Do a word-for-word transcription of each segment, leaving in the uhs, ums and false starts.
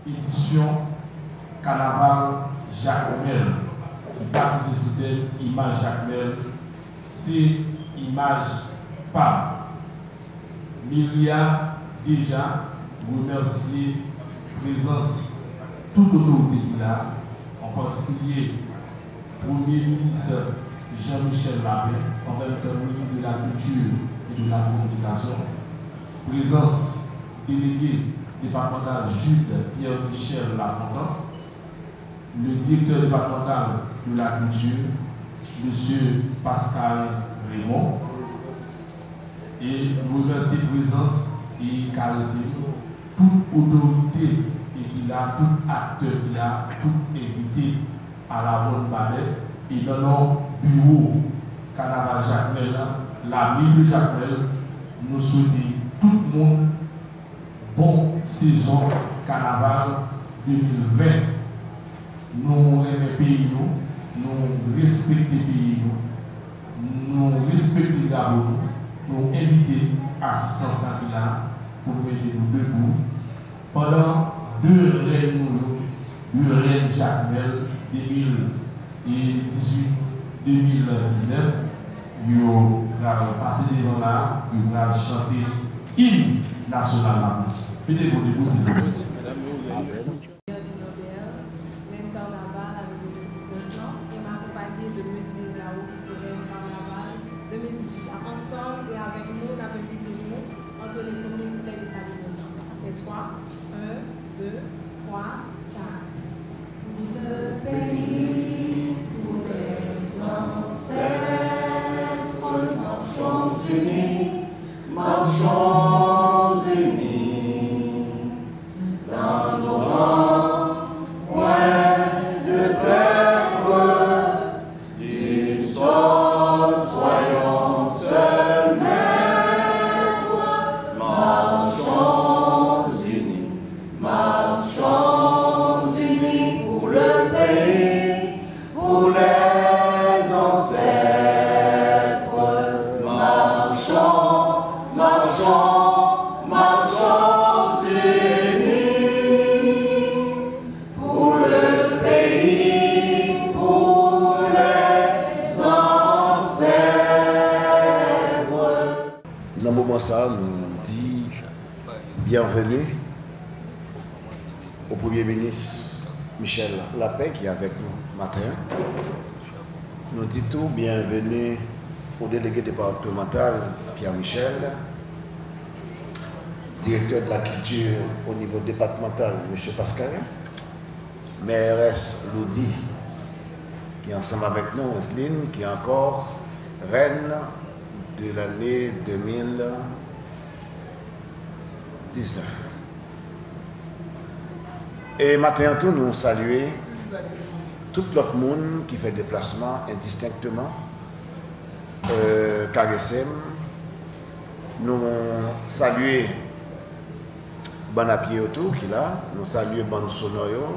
Edisyon Kanaval Jakmèl ki baze sou tèm Imaj Jakmèl, se imaj pa m. Melia deja remèsye prezans tout otorite ki la, an patikilye Premye Minis Jean Michel Lapin, an menm tan Minis de la Kilti e de la Kominikasyon, prezans delege depatmantal Jude Pierre Michel Lafontant, le directeur départemental de la culture, Mesye Pascarin Raymond, e nou remèsye prezans e karese nou tout otorite e ki la, tout aktè ki la, tout envite a la Ronde Balai e nan non biwo Kanaval Jakmèl la, la meri de Jakmèl, nou swete tout moun bon sezon kanaval de mil ven. Nou renmen peyi nou, nou respekte peyi nou, nou respekte drapo nou, nou envite asistans la ki la pou nou mete nou debou pandan de rèn nou yo, de rèn Jakmèl de mil dizuit, de mil diznèf, yo pral pase devan la, yo pral chante im nasyonal la pou nou. Mete nou debou, silvouplè. Pierre Denorder, rèn kanaval ane de mil diznèf lan, e m akonpaye de Meuse Lynn Laroux ki se rèn kanaval de mil dizuit la. Ansanm e avèk nou, n ap envite nou antonnen komin pou fè desèt minit lan. Sa fè twa, en, de, twa, kat. Pou le peyi, pou lèzansèt, machons inis, machons inis. Dans nos rangs, point de traître, d'une seule, soyons seuls maîtres. Marchons unis, marchons unis pour le pays, pour les ancêtres. Marchons, marchons, marchons unis pour le pays, pour les ancêtres. Nan moman sa, nou di byenveni o Premye Minis Michel Lapin ki avèk nou maten an. Nou di tou byenveni o delege depatmantal Pierre Michel, direktè de la kilti o nivo depatmantal, mesye Pascarin, mèrès Loudy, ki ansanm avèk nou, Roseline, ki ankò rèn de lane de mil diznèf. E maten an tou, nou salye tout lòt moun ki fè deplasman endistenkteman, euh, karese m. Nou salye bann apye yo tou ki la, nou salye bann sonò yo,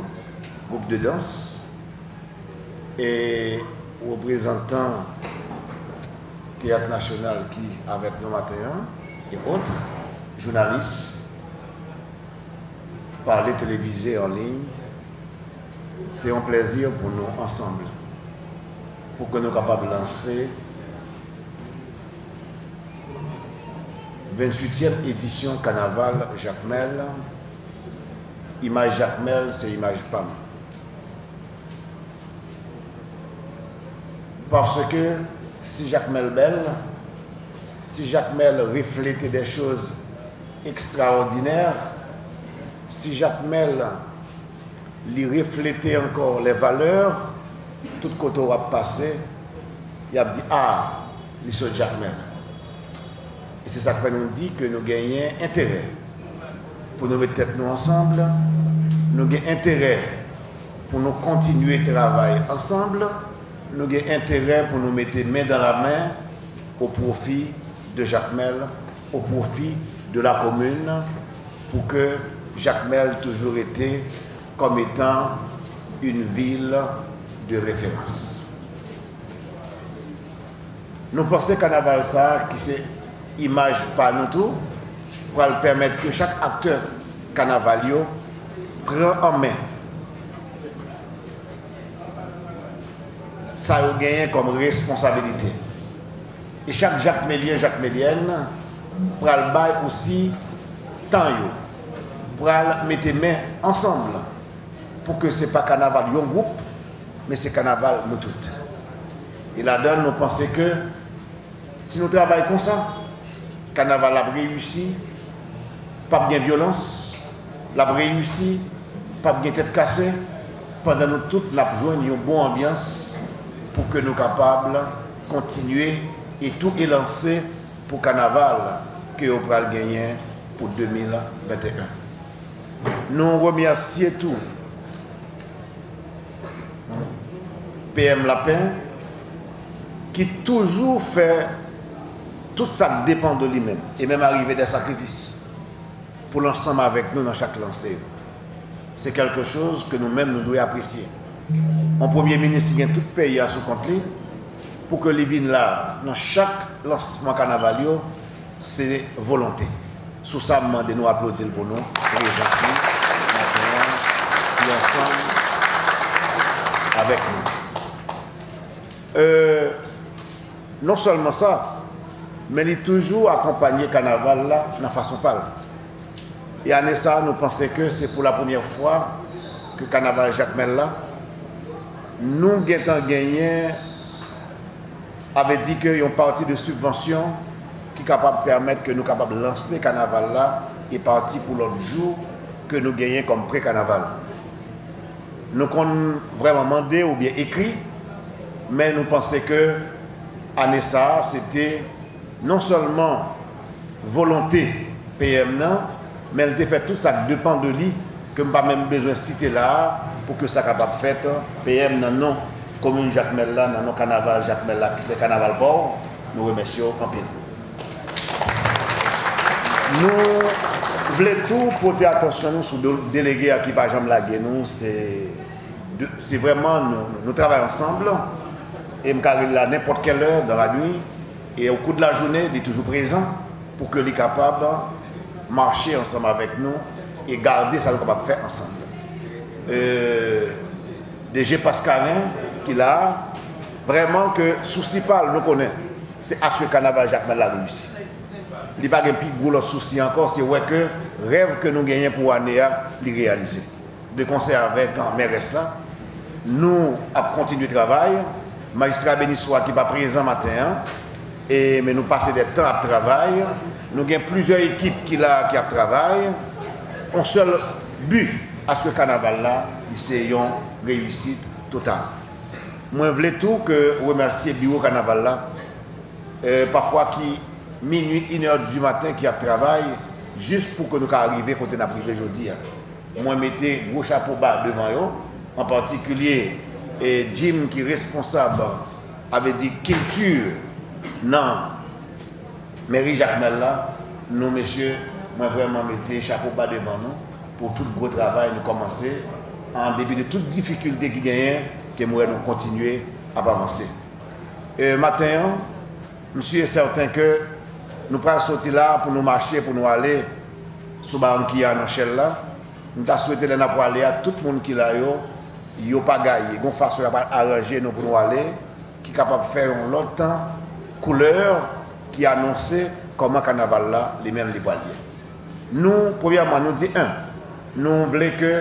gwoup de dans, e reprezantan Teyat Nasyonal ki avèk nou maten an, e ot, jounalis, pale televize an liy. Se yon plèzi pou nou ansanm, pou ke nou kapab lanse venntuityèm edisyon Kanaval Jakmèl. Imaj Jakmèl, se imaj pa m. Paske si Jakmèl bèl, si Jakmèl reflete des choses extraordinaires, si Jakmèl li reflete ankò les valeurs, tout kote w ap pase, y ap di, ah, li sot Jakmèl. E se sa k fè nou di ke nou genyen enterè pou nou met tèt nou ansanm, nou gen enterè pou nou kontinye travay ansanm, nou gen enterè pou nou mete men dan la men o pwofi de Jakmèl, o pwofi de la komin, pou ke Jakmèl toujou rete comme étant une ville de référence. Nou panse kanaval sa a, ki se imaj pa nou tou, pral pèmèt ke chak aktè kanaval yo pran an men sa yo genyen kòm responsabilite. E chak Jakmelyen, Jakmelyèn pral bay osi tan yo, pral mete men ansanm pou ke se pa kanaval yon gwoup, men se kanaval nou tout. E ladan, nou panse ke si nou travay konsa, kanaval la ap reyisi, p ap gen vyolans, l ap reyisi, p ap gen tèt kase, pandan nou tout n ap jwenn yon bon anbyans pou ke nou kapab kontinye e tou elanse pou kanaval ke yo pral genyen pou de mil venteyen. Nou remèsye tou P M Lapin, ki toujou fè tout sa k depann de li menm, e menm arive dè sakrifis, pou l ansanm avèk nou nan chak lanse yo. Se kèlke choz ke nou menm nou dwe apresye. Yon premye minis ki gen tout peyi a sou kont li, pou ke li vin la nan chak lansman kanaval yo, se volonte. Sou sa, m mande nou aplodi l pou nou, prezans li maten an, ki ansanm avèk nou. Euh, non sèlman sa, men li toujou akonpanye kanaval la nan fason pa l. E ane sa a, nou panse ke se pou la premyè fwa ke kanaval Jakmèl la, nou gentan genyen, avè di ke yon pati de sibvansyon ki kapab pèmèt ke nou kapab lanse kanaval la e pati pou lòt jou ke nou genyen kòm pre-kanaval. Nou konn vrèman mande oubyen ekri, men nou panse ke ane sa a, se te non sèlman volonte P M nan, men l te fè tout sa k depann de li, ke m pa menm bezwen site la a, pou ke sa kapab fèt. P M nan non komin Jakmèl la, nan non kanaval Jakmèl la, ki se kanaval pa w, nou remèsye w anpil. Nou vle tou pote atansyon nou sou de-, delege a ki pa janm lage nou, se de-, se vrèman nou, nou travay ansanm, e m ka rele la nenpòt kèl è dan lannuit, e o kou de lajounen, li toujou prezan pou ke li kapab mache ansanm avèk nou e gade sa nou kapab fè ansanm. Euh, D G Pascalin, ki la a, vrèman ke sousi pa l, nou konnen, se aske kanaval Jakmèl la reyisi. Li pa gen pi gwo lòt sousi ankò, se wè ke rèv ke nou genyen pou ane a, li reyalize. De konsè avèk mèrès la, nou ap kontinye travay. Majistra Beniswa ki pa prezan maten an, e, men nou pase dè tan ap travay. Nou gen plizyè ekip ki la, ki ap travay. Yon sèl bi, aske kanaval la, li se yon reyisit total. Mwen vle tou ke remèsye biwo kanaval la, euh, pafwa ki minui, inè di maten ki ap travay, jis pou ke nou ka rive kote n ap rive jodi a. Mwen mete gwo chapo ba devan yo, an patikilye, e, Jim ki responsab, avè di kilti nan mèri Jakmèl la, nou mesye, mwen vrèman mete chapo ba devan nou pou tout gwo travay nou kòmanse, an depi de tout difikilte ki genyen, ke m wè nou kontinye ap avanse. E, maten an, m si e sèten ke nou pral soti la pou nou mache, pou nou ale sou Barranquilla nan Shell la. M ta swete lè n ap prale a, tout moun ki la yo, yo pa gaye. Gon fason y ap aranje nou pou nou ale, ki kapab fè yon lòt koulè ki anonse kòman kanaval la, li menm, li pral ye. Nou, premyèman, nou di, en, nou vle ke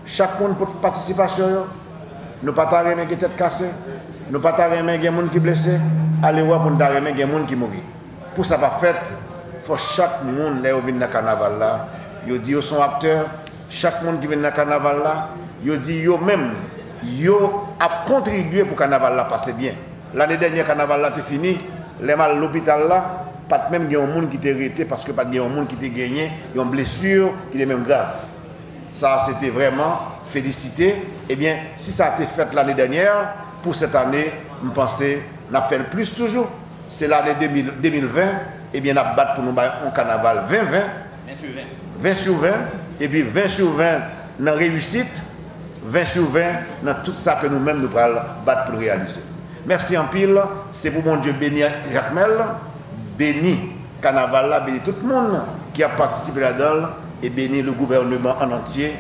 chak moun pote patisipasyon yo. Nou pa ta renmen gen tèt kase, nou pa ta renmen gen moun ki blese, alewè pou n ta renmen gen moun ki mouri. Pou sa pa fèt, fò chak moun, lè yo vin nan kanaval la, yo di yo se yon aktè. Chak moun ki vin nan kanaval la, yo di yo menm, yo ap kontribye pou kanaval la pase byen. Lane dènyè, kanaval la te fini, lè m al lopital la, pa t menm gen yon moun ki te rete, paske pa t gen yon moun ki te genyen yon blesi ki te menm grav. Sa a se te vrèman felisite. Ebyen, si sa te fèt lane dènyè, pou sèt ane, m panse n ap fè l plis toujou. Se lane de mil, de mil ven, ebyen, n ap bat pou nou bay yon kanaval ven ven, ven sou ven, epi ven sou ven nan reyisit, ven sou ven nan tout sa ke nou menm nou pral bat pou n reyalize. Mèsi anpil, se pou Bondye beni Jakmèl, beni kanaval la, beni tout moun ki ap patisipe ladan l, e beni le gouvèneman an antye,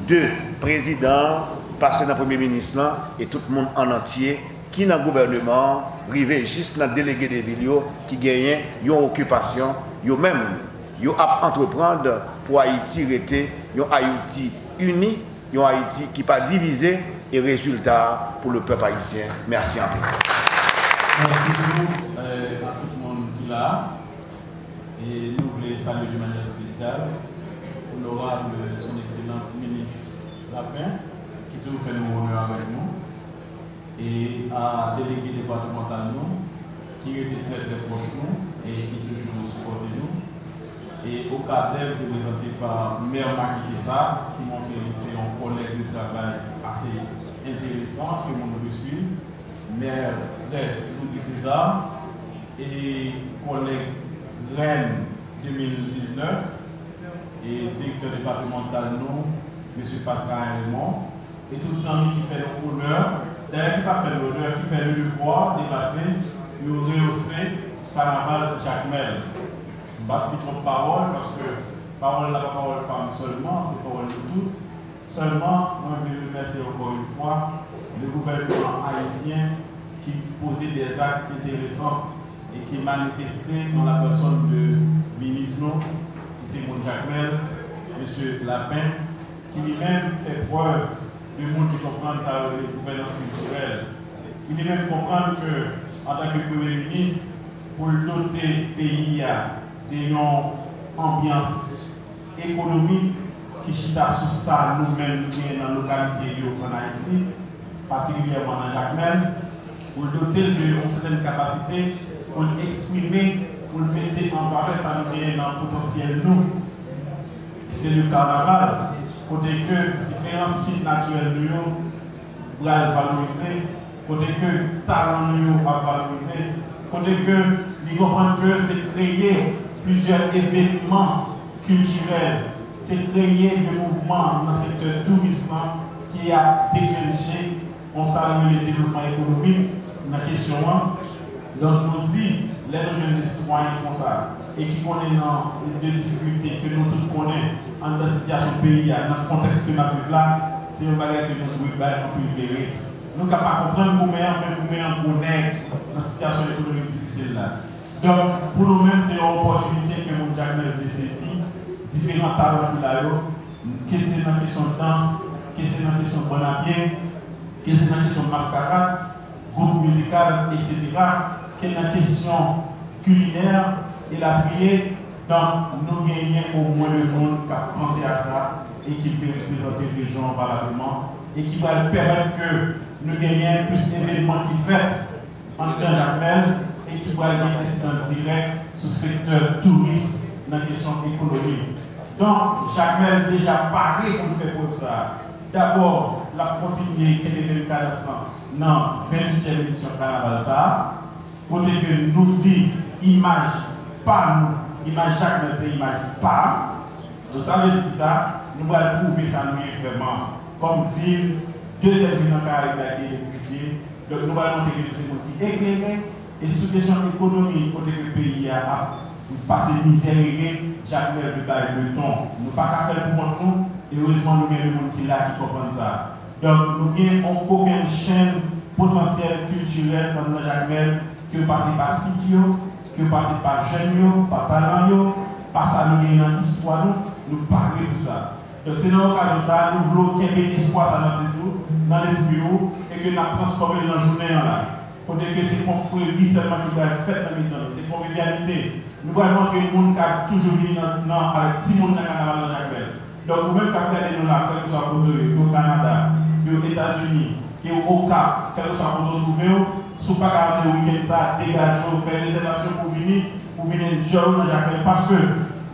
de prezidan an, pase nan premye minis lan, e tout moun an antye ki nan gouvèneman an, rive jis nan delege de vil yo ki genyen yon okipasyon, yo menm, yo ap antreprann pou Ayiti rete yon Ayiti ini, yon Ayiti ki pa divize, e rezilta a pou le pèp ayisyen. Mèsi anpil. Mèsi tou, euh, a tout moun ki la. E nou vle salye de manyè espesyal onorab Son Ekselans Minis Lapin, ki toujou fè nou onè avèk nou, e a delege depatmantal nou, ki rete trè, trè pwòch nou e ki toujou sipòte nou, e o ka dèv reprezante pa mè Macky Kessa, ki montre li se yon kòlèg de travay ase enteresan ke moun dwe swiv, mè Rès Loudy César, e kòlèg Rèn de mil diznèf, e direktè depatmantal nou, mesye Pascarin Raymond, e tout zanmi ki fè nou onè, dayè ki pa fè nou onè, ki fè nou devwa depase, yo reyose kanaval Jakmèl. M p ap di twòp pawòl, paske pawòl la pa pawòl pa m sèlman, se pawòl nou tout. Sèlman, mwen vle remèsye ankò yon fwa le gouvènman ayisyen ki poze dèzak enteresan e ki manifeste an la pèsòn de minis nou, ki se moun Jakmèl, mesye Lapin, ki li menm fè prèv de moun ki konprann sa yo rele gouvènans kiltirèl, ki li menm konprann ke, antanke premye minis, pou l dote peyi a de yon anbyans ekonomik ki chita sou sa nou menm nou genyen nan lokalite yo ann Ayiti, patikilyèman nan Jakmèl, pou l dote l de yon sètèn kapasite pou l eksprime, pou l mete an valè sa nou genyen nan potansyèl nou, ki se le kanaval, kote ke diferan sit natirèl nou yo pral valorize, kote ke talan nou yo ap valorize, kote ke li konprann ke se kreye plizyè evènman kiltirèl, se kreye de mouvman nan sektè touris lan ki ap deklenche yon sa nou rele devlopman ekonomik nan kesyon an. Donk, nou di, lè nou jwenn de sitwayen konsa, e ki konnen nan de difikilte ke nou tout konnen anndan sitiyasyon peyi a, nan kontèks ke n ap viv la, se yon bagay ke nou dwe bay anpil merit. Nou ka pa konprann goumen an, men goumen an gwo nèg nan sitiyasyon ekonomik difisil la. Donk, pou nou menm, se yon opòtinite ke moun Jakmèl vle sezi diferan talan ki la yo, ke se nan kesyon dans, ke se nan kesyon bannapye, ke se nan kesyon maskarad, gwoup mizikal, etsetera, ke nan kesyon kilinè, elatriye. Donk, nou genyen omwen de moun k ap panse a sa e ki vle reprezante rejyon an valableman e ki pral pèmèt ke nou genyen plis evènman ki fèt anndan Jakmèl e ki pral gen ensidans dirèk sou sektè touris nan kesyon ekonomi. Donk, Jakmèl deja pare pou l fè prèv sa a. Dabò, l ap kontinye kenbe menm kadans lan nan venntuityèm edisyon kanaval sa a, kote ke nou di imaj pa nou, imaj Jakmèl se imaj pa. Donk, sa vle di ki sa? Nou pral pwouve sa nou ye vrèman kòm vil, dezyèm vil nan Karayib la ki elektrifye. Donk, nou pral montre ke nou se moun ki eklere. E sou kesyon ekonomi, kote ke peyi a ap pase mizè rele, Jakmèl dwe bay leton. Nou pa ka fè l pou kont nou. Erezman, nou gen de moun ki la ki konprann sa. Donk, nou gen yon kokennchenn potansyèl kiltirèl anndan Jakmèl, ke yo pase pa sit yo, ke yo pase pa jèn yo, pa talan yo, pa sa nou gen nan istwa nou, nou pare pou sa. Donk, se nan okazyon sa a, nou vle w kenbe espwa sa a nan tèt ou, nan lespri ou, e ke n ap transfòme l nan jounen an la. Kote ke se pa yon freri sèlman ki pral fèt nan mitan nou, se konvivyalite. Nou pral montre moun k ap toujou vini nan, nan, avèk timoun nan kanaval nan Jakmèl. Donk, ou menm k ap gade nou la, kèlkeswa kote w ye, ke w Kanada, ke w Etazini, ke w Okap, kèlkeswa kote w twouve w, si w pa ka rantre wikenn sa a, degaje w, fè rezèvasyon pou w vini, pou w vin enjoy w nan Jakmèl, paske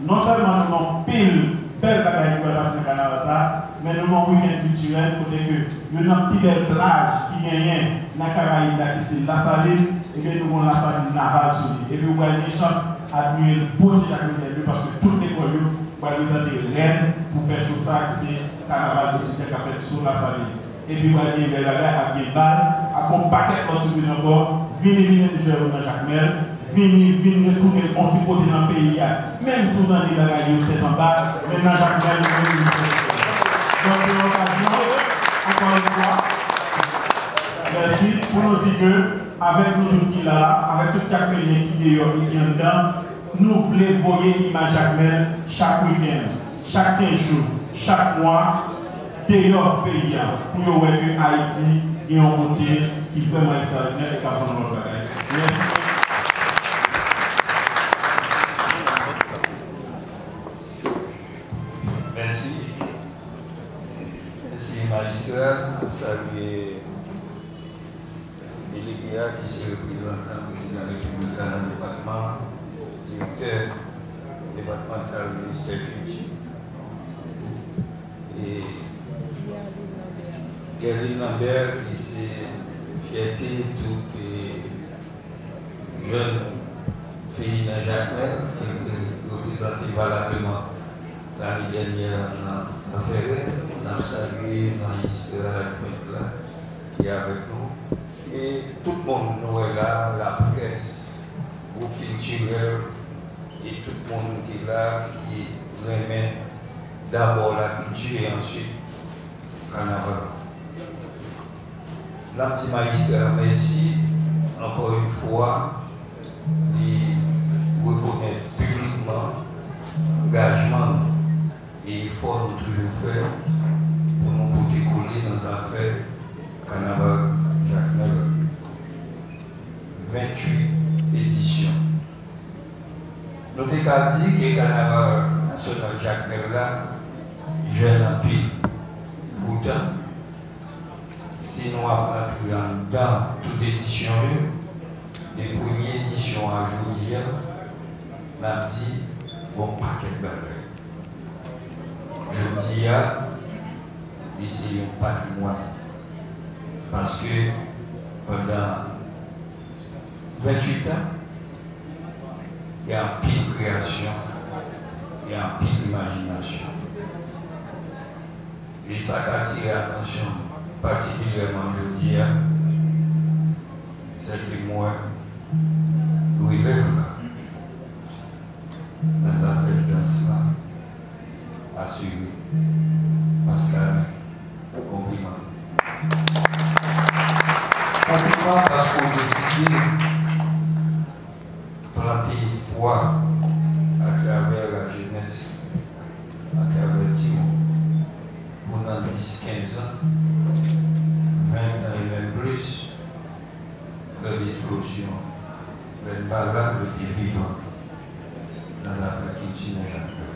non sèlman nou gen anpil bèl bagay ki pral pase nan kanaval sa a, men nou gen yon wikenn kiltirèl kote ke youn nan pi bèl plaj ki genyen nan Karayib la, ki se Lasalin, ebyen, nou gen yon Lasalin naval sou li. Epi ou pral gen chans admire bote Jakmèl, paske tout lekòl yo pral prezante rèn pou fè cho sa a, ki se kanaval etidyan k ap fèt sou Lasalin. Epi pral gen bèl bagay, ap gen bal, ap gen yon pakèt lòt sipriz ankò. Vini, vini enjoy nou nan Jakmèl. Vini, vin retounen yon ti kote nan peyi a. Menm si w tande bagay yo tèt anba, men nan Jakmèl, nou menm nou fè. Donk, se yon Pou nou di ke, avèk nou tout ki la a, avèk tout Jakmelyen ki deyò e ki anndan, nou vle voye imaj Jakmèl chak wikenn, chak kenz jou, chak mwa, deyò peyi a, pou yo wè ke Ayiti gen yon kote ki vrèman ekstraòdinè e k ap vann lòt bagay. Mèsi. Mèsi. Mèsi, majistra. N ap salye delege a, ki se reprezantan prezidan repiblik la nan depatman an, direktè depatmantal ministè kilti, e Guerline Lambert, ki se fyète tout, e, jèn fi nan Jakmèl, ke l te reprezante valableman lane dènyè a nan zafè rèn. N ap salye majistra adjwent la ki avèk nou, e tout moun nou wè la, laprès, gwoup kiltirèl, e tout moun ki la, ki renmen dabò lakilti e answit kanaval. N ap di majistra a mèsi, ankò yon fwa, li rekonèt piblikman angajman nou e efò nou toujou fè pou nou pote kole nan zafè kanaval Jakmèl. Ventuit edisyon. Nou te ka di ke kanaval nasyonal Jakmèl la jèn anpil. Poutan, si nou ap rantre anndan tout edisyon yo, de premye edisyon a jodi a, n ap di gon pakèt bagay. Jodi a, li se yon patrimwàn. Paske pandan ventuit an, gen anpil kreyasyon, gen anpil imajinasyon. E sa k atire atansyon m patikilyèman jodi a, se ke m wè relèv la nan zafè dans la asire. Pascale, konpliman. Konpliman paske w deside plante espwa atravè lajenès, atravè timoun, pou nan dis, kenz an, ven an e menm plis, lè lesplozyon, lè n pa la, rete vivan nan zafè kilti nan Jakmèl.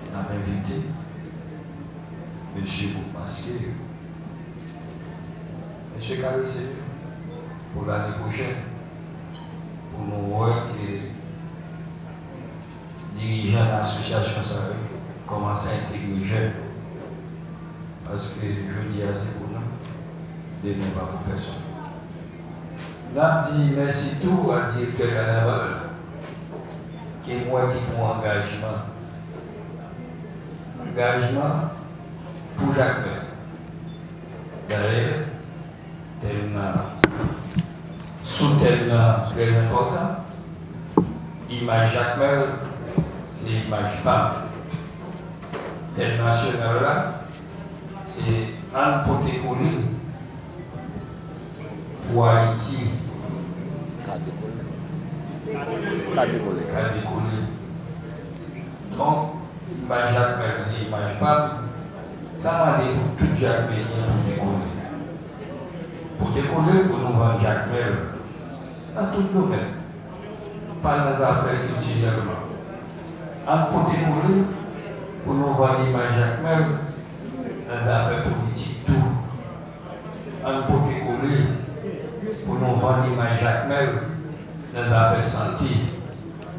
N ap envite mesye Boukmaske yo, mesye Karese yo, pou lane pwochèn, pou nou wè ke dirijan nan asosyasyon sa yo kòmanse entegre jèn. Paske jodi a se pou nou, demen pa pou pèsonn. N ap di mèsi tou a direktè kanaval la, ke m wè ki pran angajman. Angajman pou Jakmèl. Dayè, tèm nan, sou tèm nan trè enpòtan. Imaj Jakmèl, se imaj pa m. Tèm nasyonal la, se ann pote kole pou Ayiti ka dekole. Ka dekole. Ka dekole. Donk, imaj Jakmèl se imaj pa m. Sa mande pou tout Jakmelyen pote kole. Pote kole pou nou vann Jakmèl nan tout domèn. Pa nan zafè kilti sèlman. Ann pote kole pou nou vann imaj Jakmèl nan zafè politik tou. Ann pote kole pou nou vann imaj Jakmèl nan zafè sante.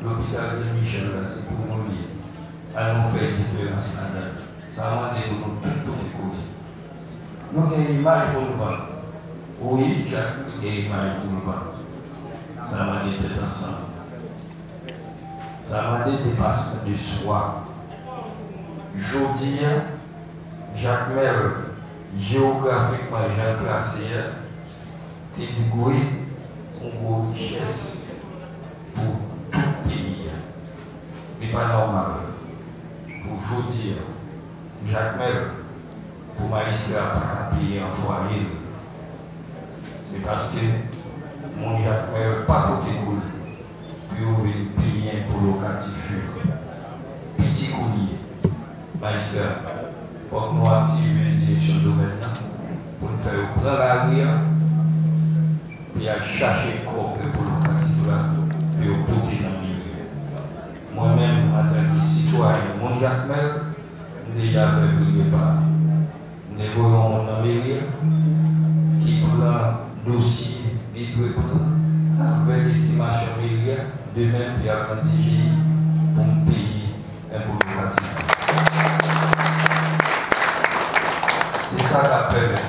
Lopital Sen Michèl la, se pou nou li ye. Ann nou fè diferans ladan l. Sa mande pou nou tout pote kole. Nou gen imaj pou n vann. Wi, Jakmèl gen imaj pou l vann. Sa mande tèt ansanm. Sa mande depasman de swa. Jodi a, Jakmèl, jewografikman jan l plase a, te dwe yon gwo richès pou tout peyi a. Li pa nòmal pou jodi a, Jakmèl, pou majistra pa ka peye anplwaye l. Se paske moun Jakmèl pa pote kou li pou yo vin peye enpo lokatif yo. Piti kou li ye. Majistra, fòk nou aktive direksyon domèn nan pou n fè yo pran lari a, pou y al chache kòb enpo lokatif la, pou yo pote nan meri a. Mwen menm, antanke sitwayen moun Jakmèl, m deja fè pri depa a. M te voye yon moun nan meri a ki pran dosye li dwe pran avèk estimasyon meri a, demen pou y al nan D G I pou m peye enpo lokatif. Se sa k ap pèmèt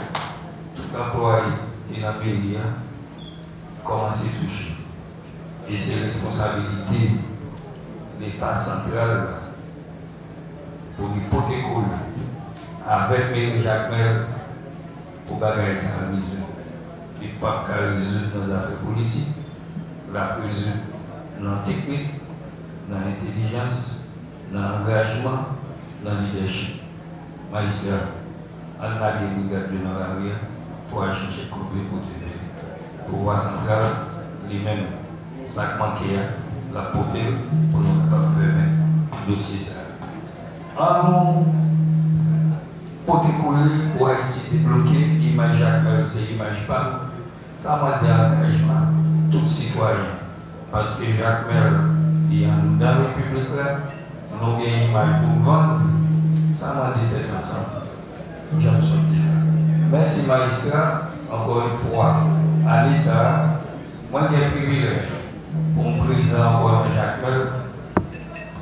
tout anplwaye ki nan meri a kòmanse touche. E se responsabilite Leta santral la pou li pote kole avèk meri Jakmèl pou bagay sa a rezoud. Li p ap ka rezoud nan zafè politik, l ap rezoud nan teknik, nan entèlijans, nan angajman, nan lidèchip. Majistra, ann lage brigad yo nan lari a pou al chèche kòb yo kote yo ye. Pouvwa santral, li menm, sa k manke a, l ap pote l pou nou kapab fèmen dosye sa a. Ann nou pote kole pou Ayiti debloke, imaj Jakmèl se imaj pa nou. Sa mande angajman tout sitwayen, paske Jakmèl li anndan repiblik la, nou gen imaj pou n vann, sa mande tèt ansanm, jan m sot di la. Mèsi majistra, ankò yon fwa, ane sa a, mwen gen privilèj pou m prezan ankò nan Jakmèl,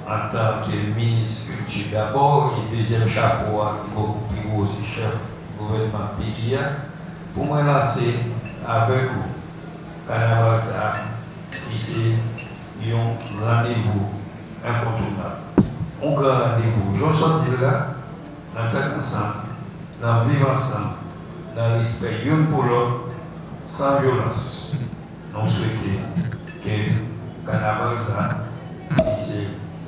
antanke minis kilti dabò, e dezyèm chapo a ki bokou pi wo se chèf gouvènman peyi a, pou mwen lanse avèk ou kanaval sa a ki se yon randevou enkontounab. Yon gran randevou, jan w sot di l la, nan tèt ansanm, nan viv ansanm, nan respè youn pou lòt, san vyolans. Nou swete ke kanaval sa a, ki se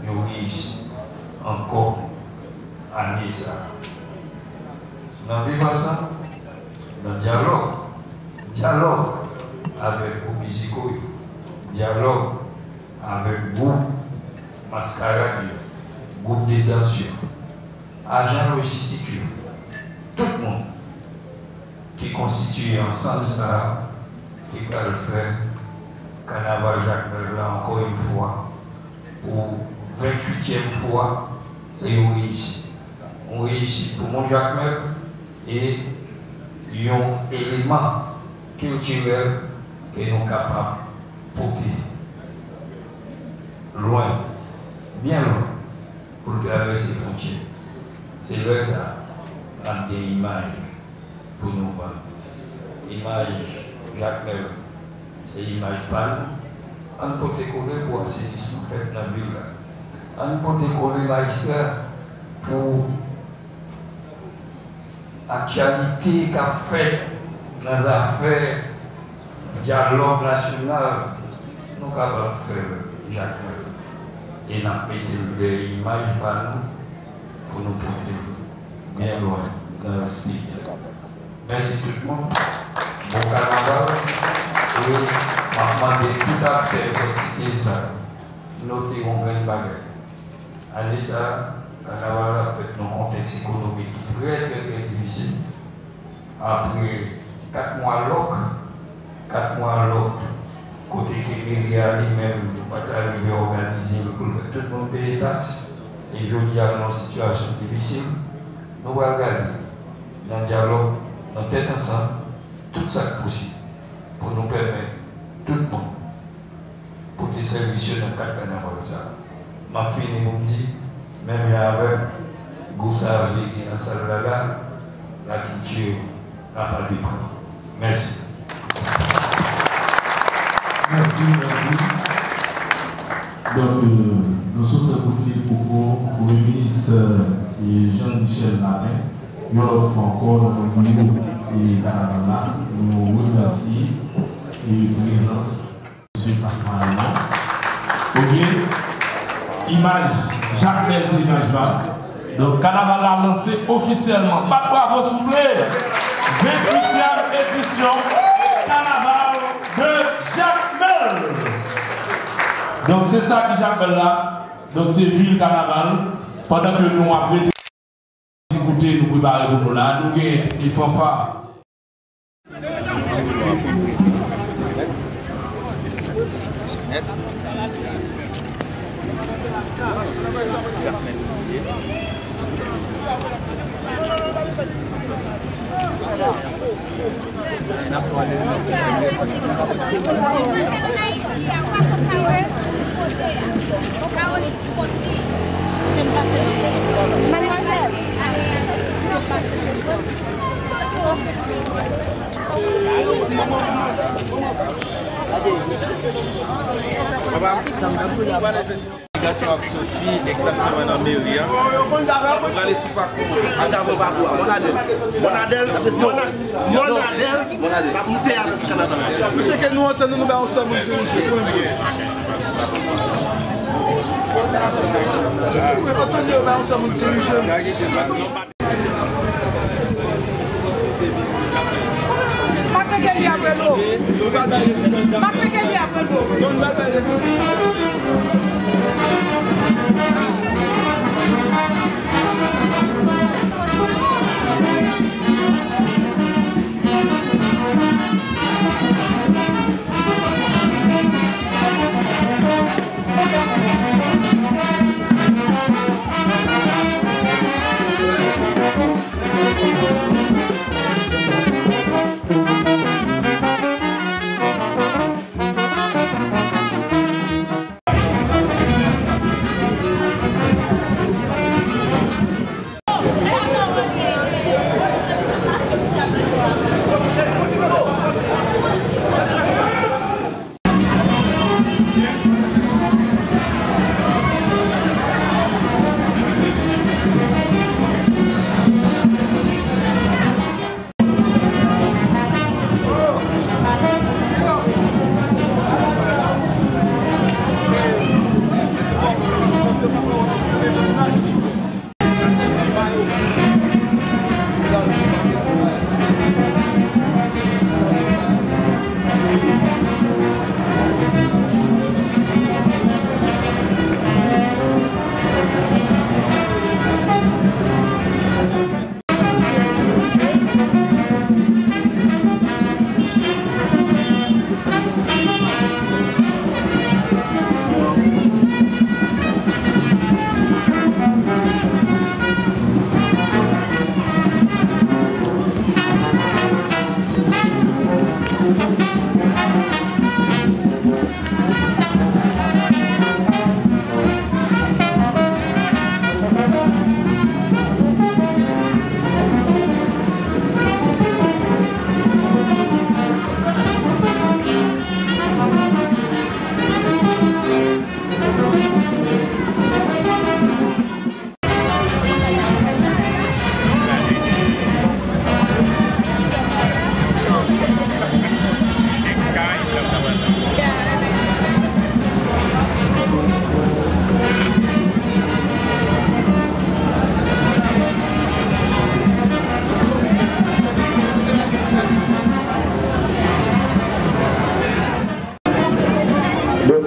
yon reyisi ankò ane sa a. Nan viv ansanm, nan dyalòg, dyalòg avèk gwoup miziko yo, dyalòg avèk gwoup maskarad yo, gwoup de dans yo, ajan lojistik yo, tout moun ki konstitiye ansanm sa a ki pral fè kanaval Jakmèl la ankò yon fwa pou venntuityèm fwa, se yon reyisi. Yon reyisi pou moun Jakmèl e yon eleman kiltirèl ke nou kapab pote lwen, byen lwen, pou l travèse fwontyè. Se lè sa a n ap gen imaj pou nou vann. Imaj Jakmèl se imaj pa nou. Ann pote kole pou asenisman fèt nan vil la. Ann pote kole majistra pou aktyalite k ap fèt nan zafè dyalòg nasyonal, nou kapab fè l Jakmèl. E n ap mete l dèyè imaj pa nou pou nou pote l byen lwen nan rès peyi a. Mèsi tout moun. Bon kanaval. E m ap mande tout aktè yo sòti site sa yo note yon grenn bagay. Ane sa a, kanaval la fèt nan yon kontèks ekonomik ki trè, trè, trè difisil. Apre kat mwa lòk, kat mwa lòk, kote ke meri a li menm pa t arive òganize l pou l fè tout moun peye taks, e jodi a nan yon sitiyasyon difisil, nou pral gade nan dyalòg, nan tèt ansanm, tout sa k posib pou nou pèmèt tout moun pote sèvis yo nan kad kanaval sa a. M ap fini pou m di, menm jan avè m, gou save ki nan sal la la, lakilti n'a pas de prix. Mèsi. Mèsi, mèsi. Donk, euh, nou sot koute pwopo Premye Minis, euh, Jean Michel Martin, yon lòt fwa ankò nan nivo e kanaval la. Nou remèsye e prezans Mesye Pascal Raymond. Ebyen, imaj Jakmèl se imaj pa nou. Donk, kanaval la lanse ofisyèlman. Bat bravo, souple! Venntuityèm edisyon. Kanaval de Jakmèl. Donk, se sa ki Jakmèl la. Donk, se vil kanaval. Pandan ke nou ap rete ti koute, nou prepare pou nou la. Nou gen de fanfa. Delegasyon ap soti egzakteman nan meri a. Nou prale sou pakou. Ap sou pakou a. Monadèl. Monadèl. Monadèl. Monadèl. Monadèl. Ap moute a sou kanaval. Mesye, ke nou antann nou, nou bay yon sèl moun dirije. Antann nou, bay yon sèl moun dirije. M ap pete li apre nou. M ap pete li apre nou.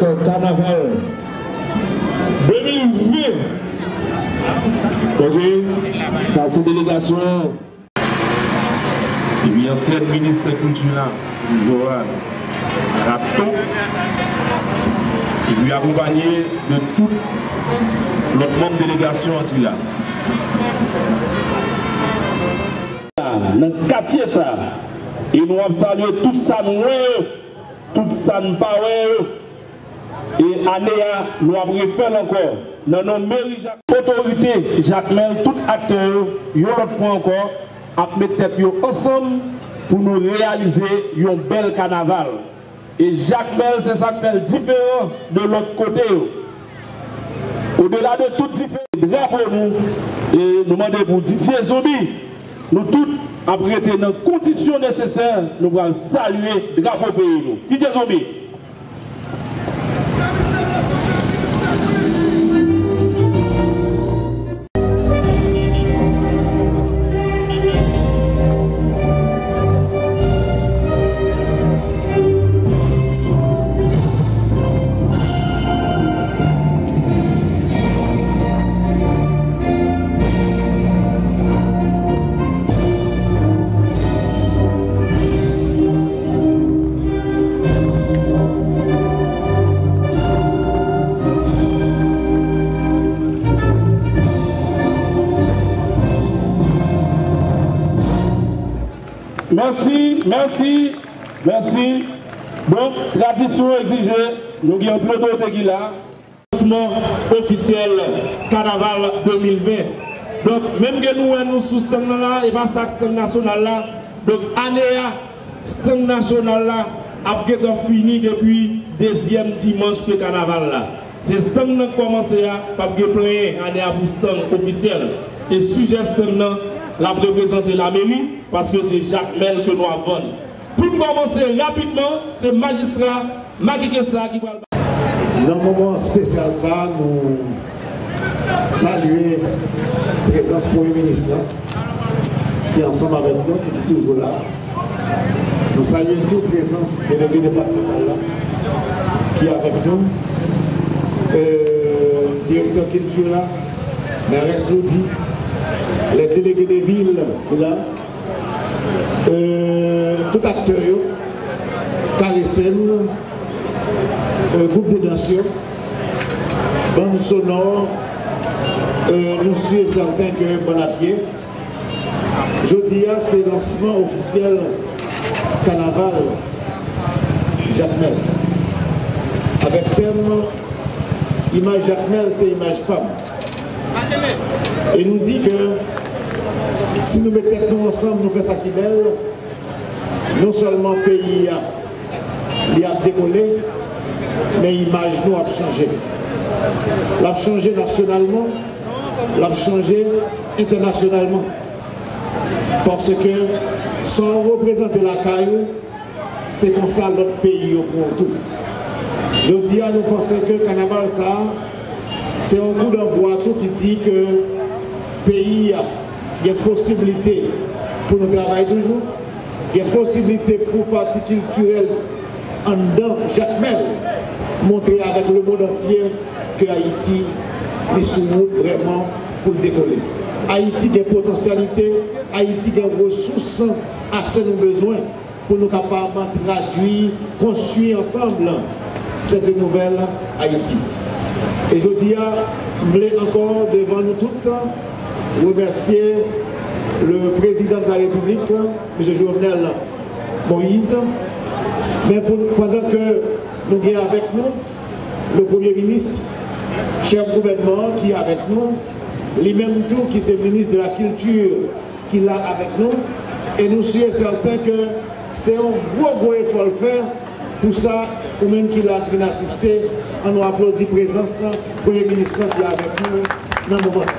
Donk, kanaval de mil ven. Ok, sa se delegasyon an. Epi ansyen minis kilti la, Johan Rapton, epi akonpanye de tout lòt manm delegasyon an ki la. Nan katye sa, e nou ap salye tout sa n wè yo, tout sa n pa wè yo. E ane a, nou ap refè l ankò. Nan non meri Jak, otorite Jakmèl, tout aktè yo, yon lòt fwa ankò, ap met tèt yo ansanm pou nou reyalize yon bèl kanaval. E Jakmèl, se sa k fè l diferan de lòt kote yo. Odela de tout diferan, drapo nou, e nou mande pou Didier Zombie, nou tout ap rete nan kondisyon nesesè, nou pral salye drapo peyi nou. Didier Zombie. Mèsi, mèsi, mèsi. Donk, tradisyon egzije, nou gen yon pye dote ki la. Lansman ofisyèl kanaval de mil ven. Donk, menm ke nou wè nou sou stand nan la, e pa sa k stand nasyonal la. Donk, ane a, stand nasyonal la ap gentan fini depi dezyèm dimanch de kanaval la. Se stand nan k kòmanse a, p ap gen plenyen ane a pou stand ofisyèl. E sijè stand nan, l ap reprezante lameri, paske se Jakmèl ke nou ap vann. Pou n kòmanse rapidman, se majistra Macky Kessa ki pral ba. Nan moman espesyal sa a, nou salye prezans Premye Minis la, ki ansanm avèk nou, ki toujou la. Nou salye tou prezans delege depatmantal la, ki avèk nou, euh, direktè kilti la, Mères Lodi, les délégués de ville ki la, euh, tout aktè yo, Karesèn, euh, gwoup de dans yo, bann sonò, euh, nou si e sèten ke bann ap ye. Jodi a, se lansman ofisyèl kanaval Jakmèl. Avèk tèm, imaj Jakmèl, se imaj pa m. E nou di ke si nou met tèt nou ansanm, nou fè sa ki bèl, non sèlman peyi a, li ap dekole, men imaj nou ap chanje. L ap chanje nasyonalman, l ap chanje entènasyonalman. Paske sa w reprezante lakay ou, se konsa lòt peyi yo pran w tou. Jodi a, nou panse ke kanaval sa a, se yon kou danvwa tou ki di ke peyi a gen posiblite pou nou travay toujou, gen posiblite pou pati kiltirèl anndan Jakmèl montre avèk lemonn antye ke Ayiti, li sou wout vrèman pou l dekole. Ayiti gen potansyalite, Ayiti gen resous ase nou bezwen pou nou kapab tradui, konstwi ansanm cette nouvelle Haïti. E jodi a, m vle ankò devan nou tout remèsye le président de la République, Mesye Jovenel Moïse. Men pou, pandan ke nou gen avèk nou le Premye Minis, chèf gouvènman an ki avèk nou, li menm tou ki se minis de la kilti ki la avèk nou, e nou si e sèten ke se yon gwo, gwo efò l fè pou sa, ou menm ki la k vin asiste, ann nou aplodi prezans Premye Minis lan ki avèk nou nan moman sa.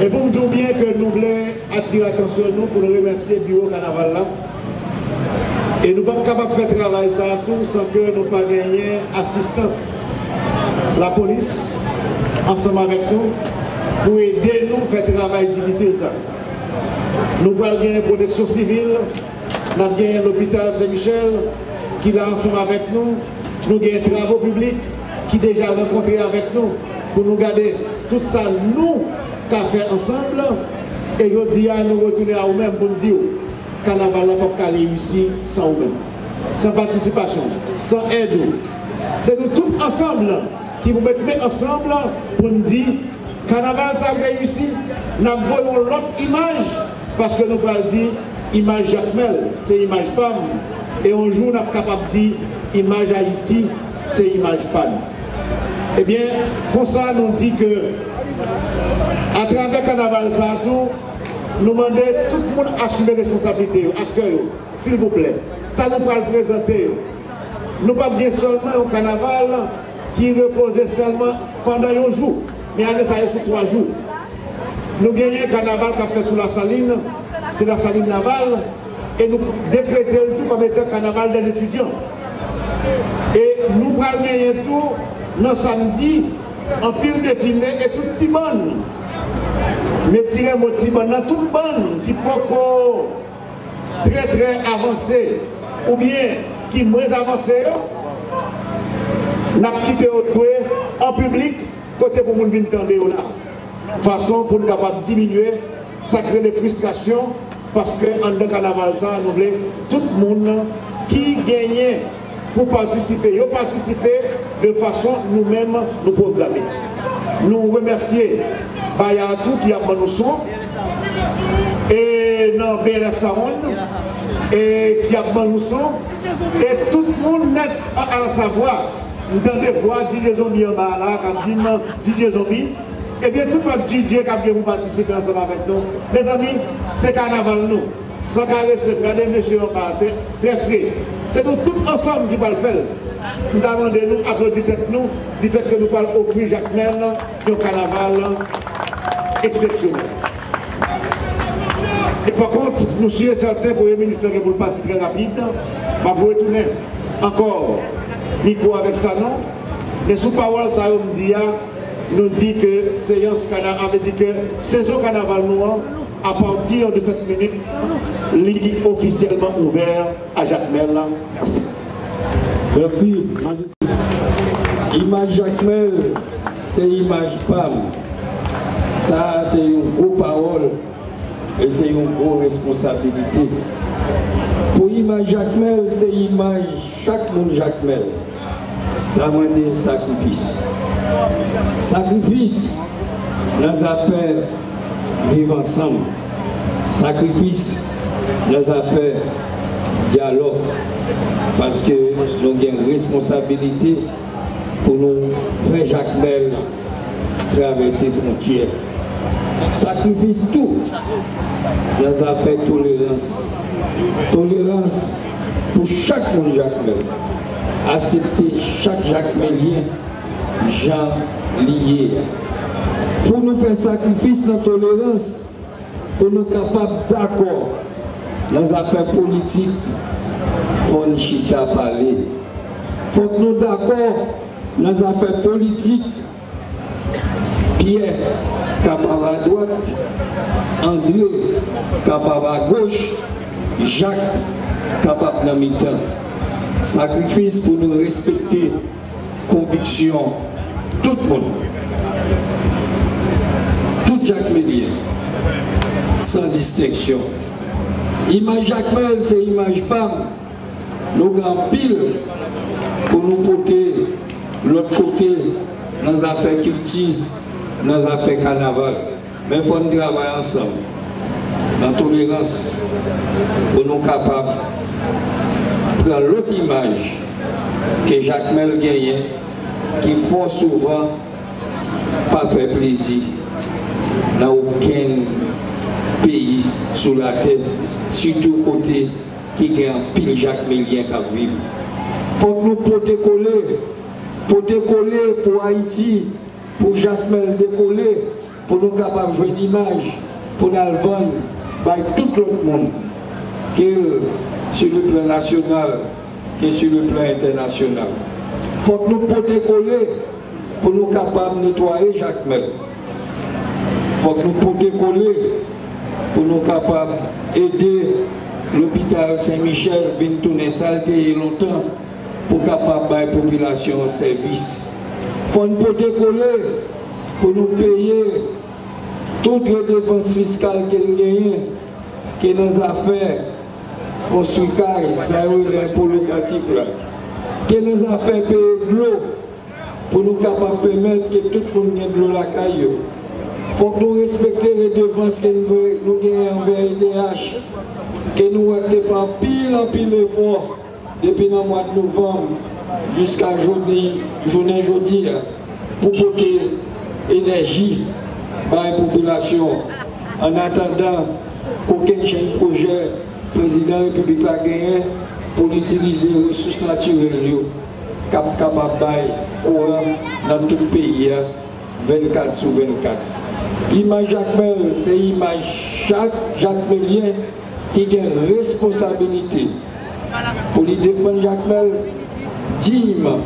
E pou m di w byen ke nou vle atire atansyon nou pou nou remèsye biwo kanaval la. E nou p ap kapab fè travay sa a tou san ke nou pa genyen asistans lapolis ansanm avèk nou pou ede nou fè travay difisil sa a. Nou pral genyen pwoteksyon sivil, n ap genyen lopital Sen Michèl ki la ansanm avèk nou, nou genyen travo piblik ki deja rankontre avèk nou pou nou gade tout sa nou ka fè ansanm. E jodi a, nou retounen a ou menm pou n di w, kanaval la p ap ka reyisi san ou menm, san patisipasyon w, san èd ou. Se nou tout ansanm ki pou met men ansanm pou n di, kanaval sa ap reyisi, n ap voye yon lòt imaj, paske nou pral di, imaj Jakmèl, se imaj pa m, e yon jou n ap kapab di, imaj Ayiti, se imaj pa nou. Ebyen, konsa nou di ke, atravè kanaval sa a tou, nou mande tout moun asime responsablite yo, aktè yo, silvouplè. Sa nou pral prezante yo, nou p ap gen sèlman yon kanaval ki repoze sèlman pandan yon jou, men ane sa yo sou twa jou. Nou genyen kanaval k ap fèt sou Lasalin, se Lasalin Naval, e nou dekrete l tou kòm etan kanaval dèzetidyan. E nou pral genyen tou, nan samdi, anpil defile e tout ti bann, men tirè mo ti bann nan, tout bann ki poko trè, trè avanse oubyen ki mwens avanse yo, n ap kite yo jwe an piblik kote pou moun vin tande yo la. Fason pou n kapab diminye sa k rele fristrasyon, paske anndan kanaval sa a, nou vle tout moun ki genyen pou patisipe, yo patisipe de fason nou menm nou pwograme. Nou remèsye Bayard tou ki ap ban nou son, e nan B L S Sound, e ki ap ban nou son, e tout moun nèt, a, asavwa, m tande vwa D J Zombie anba a la, k ap di m, D J Zombie, ebyen, tout lòt D J k ap gen pou patisipe ansanm avèk nou. Mezanmi, se kanaval nou. San karese m, gade mesye yo anba a, trè, trè fre. Se nou tout ansanm ki pral fè l. M ta mande nou aplodi tèt nou, difèt ke nou pral ofri Jakmèl yon kanaval eksepsyonèl. E pa kont, nou si e sèten, Premye Minis lan gen pou l pati trè rapid. M ap retounen ankò mikwo avèk Sanon. Men sou pawòl sa yo m di a, nou di ke seyans kana-, sa vle di ke sezon kanaval nou an, apati de sèt minit, li ofisyèlman ouvè a Jakmèl. Mèsi. Mèsi, majeste. Imaj Jakmèl, se imaj pa m. Sa a se yon gwo pawòl e se yon gwo responsabilite. Pou imaj Jakmèl, se imaj chak moun Jakmèl. Sa mande sakrifis. Sakrifis nan zafè viv ansanm. Sakrifis nan zafè dyalòg. Paske nou gen responsabilite pou nou fè Jakmèl travèse fwontyè. Sakrifis tou nan zafè tolerans. Tolerans pou chak moun Jakmèl. Aksepte chak Jakmelyen jan li ye a. Pou nou fè sakrifis nan tolerans, pou nou kapab dakò nan zafè politik, fò n chita pale. Fòk nou dakò nan zafè politik, Pyè kapab adwat, Andre kapab agoch, Jak kapab nan mitan. Sakrifis pou nou respekte konviksyon tout moun. Tout Jakmelyen, san distenksyon. Imaj Jakmèl se imaj pa m. Nou gen anpil pou nou pote lòt kote nan zafè kilti, nan zafè kanaval. Men fò n travay ansanm, nan tolerans, pou nou kapab pran lòt imaj ke Jakmèl genyen, ki fò souvan pa fè plezi nan okenn peyi sou latè, sitou kote ki gen anpil Jakmelyen k ap viv. Fòk nou pote kole, pote kole pou Ayiti, pou Jakmèl dekole, pou nou kapab jwenn imaj, pou n al vann bay tout lòt moun, ke sou le plan nasyonal, ke sou le plan entènasyonal. Fòk nou pote kole pou nou kapab netwaye Jakmèl. Fòk nou pote kole pou nou kapab ede lopital Sen Michèl vin tounen sa l te ye lontan, pou kapab bay popilasyon an sèvis. Fò n pote kole pou nou peye tout redevans fiskal ke n genyen, ke nan zafè konstwi kay, sa yo rele enpo lokatif la, ke nan zafè peye dlo, pou nou kapab pèmèt ke tout moun gen dlo lakay yo. Fòk nou respekte redevans ke nou, nou genyen anvè E D H, ke nou wè k te fè anpil, anpil efò depi nan mwa novanm jiska jodi, jounen jodi a, pou pote enèji bay popilasyon an, annatandan kokenn jèn pwojè prezidan repiblik la genyen pou l itilize resous natirèl yo k ap kapab bay kouran nan tout peyi a vennkat sou vennkat. Imaj Jakmèl se imaj chak Jakmelyen ki gen responsabilite pou li defann Jakmèl dinyman,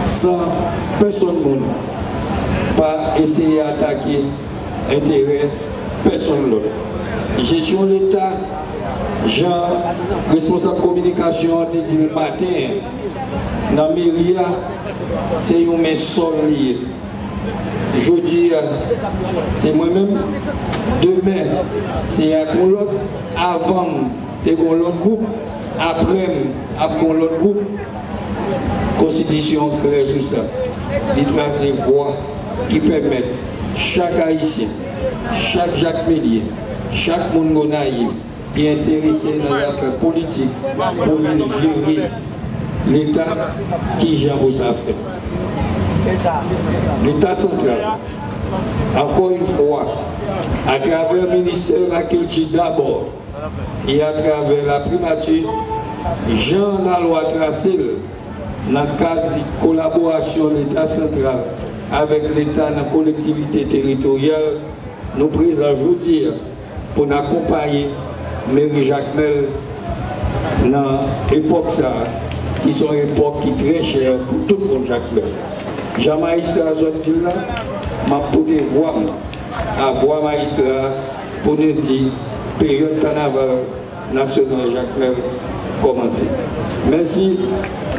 san pèsonn moun pa eseye atake enterè pèsonn lòt. Jesyon Leta, jan responsab kominikasyon an te di l maten an, nan meri a, se yon men sòl li ye. Jodi a, se mwen menm. Demen, se ak yon lòt. Avan m, te gon lòt gwoup. Apre m, ap gon lòt gwoup. Konstitisyon an klè sou sa. Li trase vwa ki pèmèt chak Ayisyen, chak Jakmelyen, chak moun Gonayiv ki enterese nan zafè politik pou vin jere Leta, kijan pou sa fèt. Leta santral, ankò yon fwa, atravè Ministè Lakilti dabò, e atravè Laprimati, jan lalwa trase l nan kad kolaborasyon Leta santral avèk Leta nan kolektivite teritoryal, nou prezan jodi a pou n akonpaye meri Jakmèl nan epòk sa a, ki se yon epòk ki trè chè pou tout moun Jakmèl. Jan majistra a sot di l la, m ap pote vwa m a vwa majistra a pou nou di peryòd kanaval nasyonal Jakmèl kòmanse. Mèsi,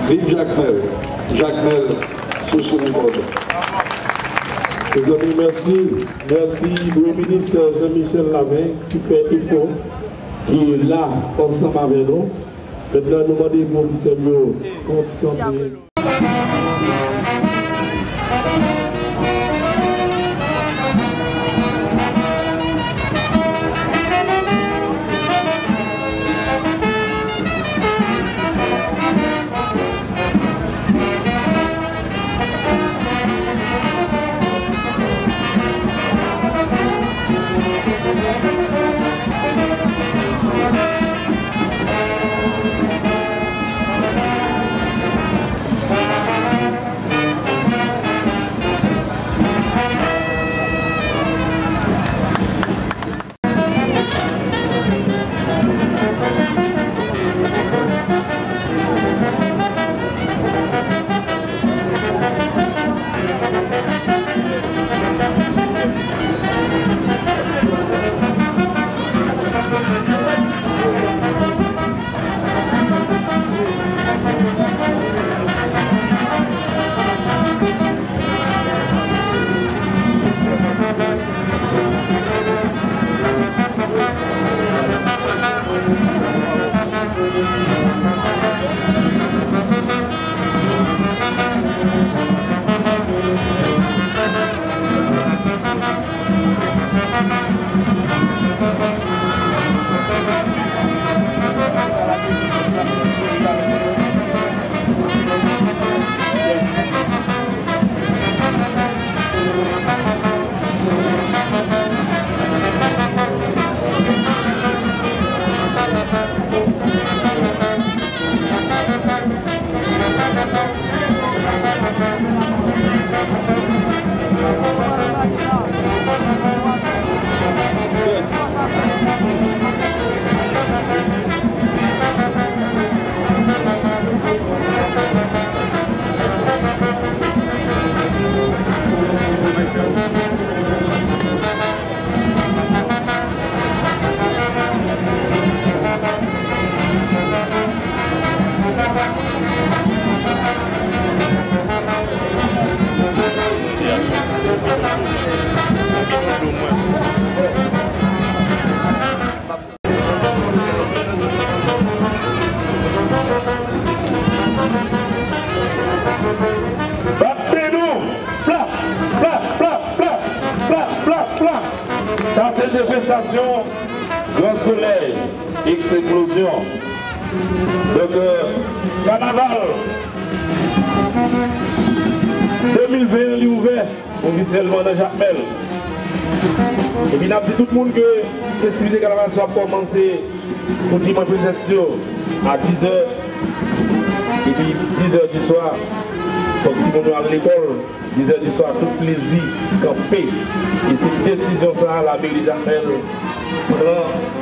viv Jakmèl, Jakmèl sou sou n kòdon. Mezanmi, mèsi, mèsi Premye Minis Jean Michel Laven ki fè efò, ki la ansanm avè nou. Mentnan, nou mande pwofesè m yo fè yon ti kanpe. Bat men nou! Pla, pla, pla, pla, pla, pla, pla. Sa se te prestasyon Gran Solèy, Eksplozyon. Donk, euh, kanaval de mil ven an, li ouvè ofisyèlman nan Jakmèl. Epi n ap di tout moun ke festivite kanaval sa ap kòmanse pou dimanch prensès yo a diz è. Epi diz è di swa, fòk timoun yo al lekòl. Diz è di swa, tout plezi kanpe. E se desizyon sa a, lameri Jakmèl pran